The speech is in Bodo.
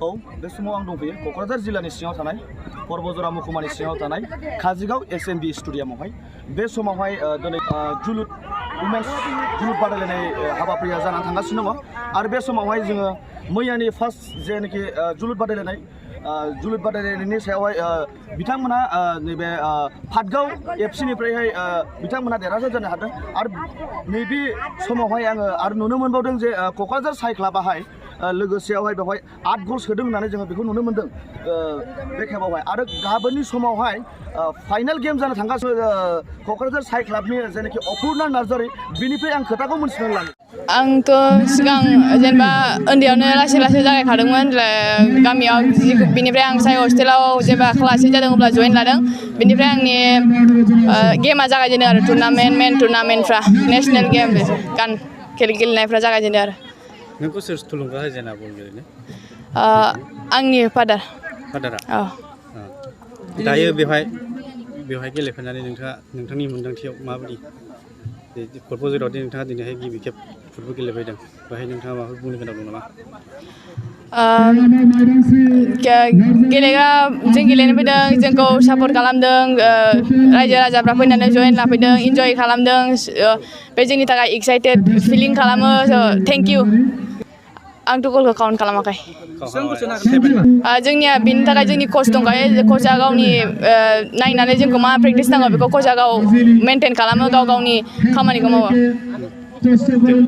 औ बे समाव आं दंफैयो क'क्राझार जिल्लानि सिङाव थानाय पर्बजरा महकुमानि सिङाव थानाय काजिगाव SMB स्टेडियामावहाय बे समावहाय दिनै उमेन्स जोलुर बादायलायनाय हाबाफारिया जानानै थांगासिनो दङ आरो बे समावहाय जोङो मैयानि फार्स्ट जेनाखि जोलुर बादायलायनायनि सायावहाय बिथांमोना नैबे पाटगाव FCनिफ्रायहाय बिथांमोना देरहासार जानो हादों आरो नैबे समावहाय आङो आरो नुनो मोनबावदों जे क'क्राझार साइ क्लाबाहाय लोगोसेयावहाय बेवहाय 8 गल सोदों होननानै जोङो बेखौ नुनो मोनदों बे खेबावहाय आरो गाबोननि समावहाय फाइनाल गेम जानो थांगासिनो क'क्राझार साइ क्लाबनि जेनाखि अपुर्णा नार्जारि बिनिफ्राय आं खोथाखौ मोनथिनानै लानो आंथ' सिगां जेनेबा उन्दैयावनो लासै जागायखादोंमोन गामियाव बिनिफ्राय आं साइ हस्टेलाव जेब्ला क्लास 8 जादों अब्ला जइन लादों बिनिफ्राय आंनि गेमा जागायजेनो आरो मेन टुर्नामेन्टफ्रा नेसनेल गेम गेलेनायफ्रा जागायजेनो आरो नोंखौ सोर थुलुंगा होजेना बल गेलेनो आंनि फादारा औ दायो बेवहाय गेलेफैनानै नोंथांनि मोन्दांथियाव माबायदि पर्बजरावदि नोंथाङा दिनैहाय गिबि खेब फुटबल गेलेफैदों बेहाय नोंथाङा माबाफोर बुंनो गोनां दं नामा गेलेग्रा जों गेलेनो फैदों जोंखौ सापर्ट खालामदों रायजो राजाफ्रा फैनानै जइन लाफैदों इन्जय खालामदों बे जोंनि थाखाय एक्साइटेड फिलिं खालामो थेंक इउ आंथ' गलखौ काउन्ट खालामाखै जोंनिया बेनि थाखाय जोंनि कच दंखायो कचआ गावनि नायनानै जोंखौ मा प्रेक्टिस नांगौ बेखौ कचआ गाव मेनटेन खालामो गावनि खामानिखौ मावो